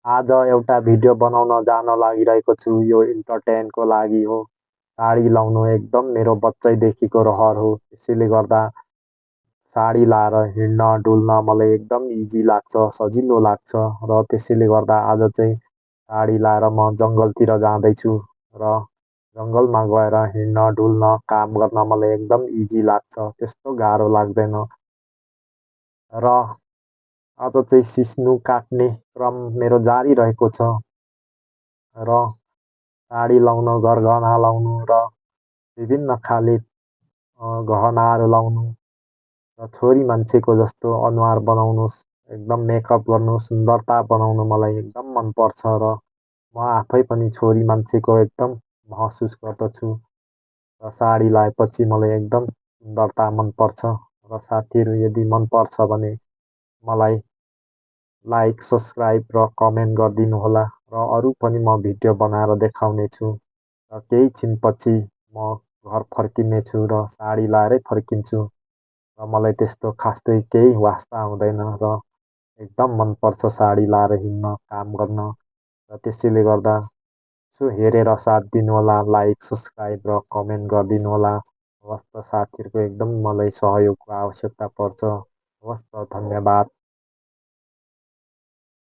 आज एउटा भिडियो बनाउन जान लागिरहेको छु। यो इन्टरटेनको लागि हो। साडी लाउनु एकदम मेरो बच्चैदेखिको रहर हो। त्यसैले गर्दा साडी लाएर हिँड्न डुल्न मलाई एकदम इजी लाग्छ, सजिलो लाग्छ र त्यसैले गर्दा आज चाहिँ साडी लाएर म जङ्गलतिर जाँदैछु र जङ्गलमा गएर हिँड्न डुल्न काम गर्न मलाई एकदम इजी लाग्छ। त्यस्तो गाह्रो लाग्दैन र आज चाहिँ सिस्नु काट्ने क्रम मेरो जारी रहेको छ र साडी लाउन, गरगहना लाउनु र विभिन्न खाले गहनाहरू लाउनु र छोरी मान्छेको जस्तो अनुहार बनाउनु, एकदम मेकअप गर्नु, सुन्दरता बनाउनु मलाई एकदम मनपर्छ र म आफै पनि छोरी मान्छेको एकदम महसुस गर्दछु र साडी लगाएपछि मलाई एकदम सुन्दरता मनपर्छ र साथीहरू यदि मनपर्छ भने मलाई लाइक, सब्सक्राइब र कमेन्ट गरिदिनुहोला र अरू पनि म भिडियो बनाएर देखाउनेछु र केही छिनपछि म घर फर्किनेछु र साडी लाएरै फर्किन्छु र मलाई त्यस्तो खासै केही वास्ता हुँदैन र एकदम मनपर्छ साडी लाएर हिँड्न, काम गर्न र त्यसैले गर्दा यसो हेरेर साथ दिनुहोला, लाइक, सब्सक्राइब र कमेन्ट गरिदिनुहोला। हवस् त साथीहरूको एकदम मलाई सहयोगको आवश्यकता पर्छ। हवस् त धन्यवाद।